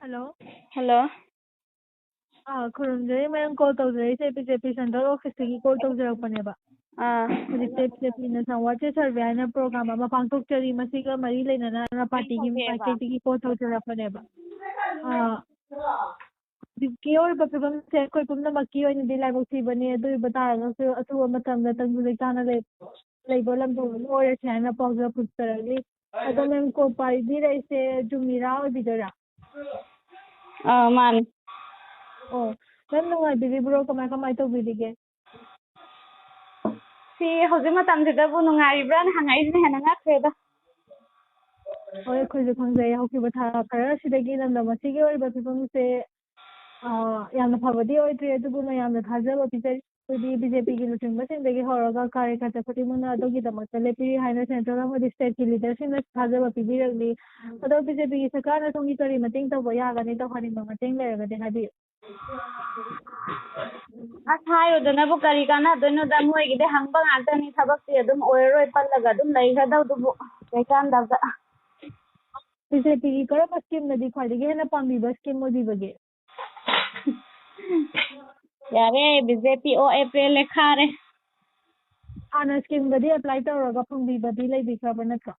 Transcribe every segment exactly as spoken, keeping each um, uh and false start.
Hello. Hello. ꯑꯥ, ꯈꯨꯔꯨꯝꯖꯔꯤ꯫ ꯃꯌꯥꯝ call ꯇꯧꯖꯔꯛꯏꯁꯦ B J ꯄꯤ central ꯑꯣꯐꯤꯁꯇꯒꯤ call ꯇꯧꯖꯔꯛꯄꯅꯦꯕ꯫ ꯑꯥ꯫ ꯍꯧꯖꯤꯛꯁꯦ ꯕꯤ ꯖꯦ ꯄꯤꯅ ꯁꯝꯋꯥꯔꯠꯁꯦ ꯁꯔꯚꯦ ꯍꯥꯏꯅ ꯄ꯭ꯔꯣꯒ꯭ꯔꯥꯝ ꯑꯃ ꯄꯥꯡꯊꯣꯛꯆꯔꯤ꯫ ꯃꯁꯤꯒ ꯃꯔꯤ ꯂꯩꯅꯅ ꯄꯥꯔꯇꯤꯒꯤ ꯃꯥꯏꯀꯩꯗꯒꯤ ꯀꯣꯜ ꯇꯧꯖꯔꯛꯄꯅꯦꯕ꯫ ꯑꯥ, ꯍꯧꯖꯤꯛꯀꯤ ꯑꯣꯏꯕ ꯐꯤꯕꯝꯁꯦ ꯑꯩꯈꯣꯏ ꯄꯨꯝꯅꯃꯛꯀꯤ ꯑꯣꯏꯅꯗꯤ ꯂꯥꯏꯕꯛ ꯊꯤꯕꯅꯤ꯫ ꯑꯗꯨ ꯑꯣꯏꯕ ꯇꯥꯔꯒꯁꯨ ꯑꯊꯨꯕ ꯃꯇꯝꯗ ꯇꯪꯗꯨ ꯂꯩꯇꯥꯅ ꯂꯩ-, ꯂꯩꯕ ꯂꯝꯗꯝ ꯑꯃ ꯑꯣꯏꯔꯁꯦ ꯍꯥꯏꯅ ꯄꯥꯎꯖꯦꯜ ꯄꯨꯖꯔꯛꯂꯤ꯫ ꯑꯗꯣ ꯃꯦꯝ, ꯀꯣꯜ ꯄꯥꯏꯕꯤꯔꯛꯏꯁꯦ ꯖꯨꯃꯤꯔꯥ ꯑꯣꯏꯕꯤꯗꯣꯏꯔꯥ? ꯑꯥ, ꯃꯥꯅꯤ꯫ ꯑꯣ, ꯃꯦꯝ, ꯅꯨꯡꯉꯥꯏꯕꯤꯔꯤꯕ꯭ꯔꯣ? ꯀꯃꯥꯏ ꯀꯃꯥꯏ ꯇꯧꯕꯤꯔꯤꯒꯦ? ꯁꯤ ꯍꯧꯖꯤꯛ ꯃꯇꯝꯁꯤꯗꯕꯨ ꯅꯨꯡꯉꯥꯏꯔꯤꯕ꯭ꯔꯥꯅ ꯍꯪꯉꯛꯏꯁꯤꯅ ꯍꯦꯟꯅ ꯉꯛꯈ꯭ꯔꯦꯗ꯫ ꯍꯣꯏ, ꯑꯩꯈꯣꯏꯁꯨ ꯈꯪꯖꯩ꯫ ꯍꯧꯈꯤꯕ ꯊꯥ ꯈꯔ ꯑꯁꯤꯗꯒꯤ ꯂꯝꯗꯝ ꯑꯁꯤꯒꯤ ꯑꯣꯏꯕ ꯐꯤꯕꯝꯁꯦ, ꯑ, ꯌꯥꯝꯅ ꯐꯕꯗꯤ ꯑꯣꯏꯗ꯭ꯔꯤ, ꯑꯗꯨꯕꯨ ꯃꯌꯥꯝꯅ ꯊꯥꯖꯕ ꯄꯤꯖꯔꯤ꯫ ꯑꯩꯈꯣꯏꯗꯤ ꯕꯤ ꯖꯦ ꯄꯤꯒꯤ ꯂꯨꯆꯤꯡꯕꯁꯤꯡꯗꯒꯤ ꯍꯧꯔꯒ ꯀꯥꯔꯌꯀꯔꯇ ꯈꯨꯗꯤꯡꯃꯛꯅ ꯑꯗꯣꯝꯒꯤꯗꯃꯛꯇ ꯂꯦꯞꯄꯤꯔꯤ ꯍꯥꯏꯅ ꯁꯦꯟꯇ꯭ꯔꯦꯜ ꯑꯃꯗꯤ ꯁ꯭ꯇꯦꯠꯀꯤ ꯂꯤꯗꯔꯁꯤꯡꯅ ꯊꯥꯖꯕ ꯄꯤꯕꯤꯔꯛꯂꯤ꯫ ꯑꯗꯣ ꯕꯤ ꯖꯦ ꯄꯤꯒꯤ ꯁꯔꯀꯥꯔꯅ ꯁꯣꯝꯒꯤ ꯀꯔꯤ ꯃꯇꯦꯡ ꯇꯧꯕ ꯌꯥꯒꯅꯤ? ꯇꯧꯍꯟꯅꯤꯡꯕ ꯃꯇꯦꯡ ꯂꯩꯔꯒꯗꯤ ꯍꯥꯏꯕꯤꯌꯨ꯫ ꯑꯁ, ꯍꯥꯏꯔꯨꯗꯅꯕꯨ ꯀꯔꯤ ꯀꯥꯟꯅꯗꯣꯏꯅꯣꯗ, ꯃꯣꯏꯒꯤꯗꯤ ꯍꯪꯕ ꯉꯥꯛꯇꯅꯤ, ꯊꯕꯛꯇꯤ ꯑꯗꯨꯝ ꯑꯣꯏꯔꯔꯣꯏ, ꯄꯜꯂꯒ ꯑꯗꯨꯝ ꯂꯩꯈ꯭ꯔꯗꯧꯗꯨꯕꯨ ꯀꯩꯀꯥꯟꯗꯕꯗ꯫ ꯕꯤ ꯖꯦ ꯄꯤꯒꯤ ꯀꯔꯝꯕ ꯁ꯭ꯀꯤꯝꯅꯗꯤ ꯈ꯭ꯋꯥꯏꯗꯒꯤ ꯍꯦꯟꯅ ꯄꯥꯝꯕꯤꯕ ꯁ꯭ꯀꯤꯝ ꯑꯣꯏꯕꯤꯕꯒꯦ? ꯌꯥꯔꯦ, ꯕꯤ ꯖꯦ ꯄꯤ ꯑꯣ ꯑꯦ ꯄꯦꯜꯂꯦ, ꯈꯥꯔꯦ꯫ ꯍꯥꯟꯅ ꯁ꯭ꯀꯤꯝꯒꯗꯤ ꯑꯦꯄ꯭ꯂꯥꯏ ꯇꯧꯔꯒ ꯐꯪꯕꯤꯕꯗꯤ ꯂꯩꯕꯤꯈ꯭ꯔꯕ ꯅꯠꯇ꯭ꯔꯣ?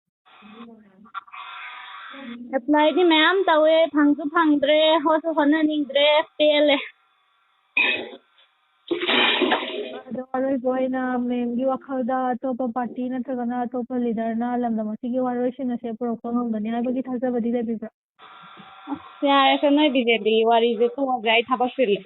ꯑꯦꯄ꯭ꯂꯥꯏꯗꯤ ꯃꯌꯥꯝ ꯇꯧꯋꯦ, ꯐꯪꯁꯨ ꯐꯪꯗ꯭ꯔꯦ, ꯍꯣꯠꯁꯨ ꯍꯣꯠꯅꯅꯤꯡꯗ꯭ꯔꯦ, ꯄꯦꯜꯂꯦ꯫ ꯑꯗꯣ ꯑꯔꯣꯏꯕ ꯑꯣꯏꯅ ꯃꯦꯝꯒꯤ ꯋꯥꯈꯜꯗ ꯑꯇꯣꯞꯄ ꯄꯥꯔꯇꯤ ꯅꯠꯇ꯭ꯔꯒꯅ ꯑꯇꯣꯞꯄ ꯂꯤꯗꯔꯅ ꯂꯝꯗꯝ ꯑꯁꯤꯒꯤ ꯋꯥꯔꯣꯏꯁꯤꯟ ꯑꯁꯦ ꯄꯨꯔꯛꯄ ꯉꯝꯒꯅꯤ ꯍꯥꯏꯕꯒꯤ ꯊꯥꯖꯕꯗꯤ ꯂꯩꯕꯤꯕ꯭ꯔꯥ? ꯑꯁ, ꯌꯥꯔꯦꯁꯦ, ꯅꯣꯏ ꯕꯤ ꯖꯦ ꯄꯤꯒꯤ ꯋꯥꯔꯤꯁꯦ ꯇꯣꯛꯑꯁꯦ, ꯑꯩ ꯊꯕꯛ ꯆꯤꯜꯂꯤ꯫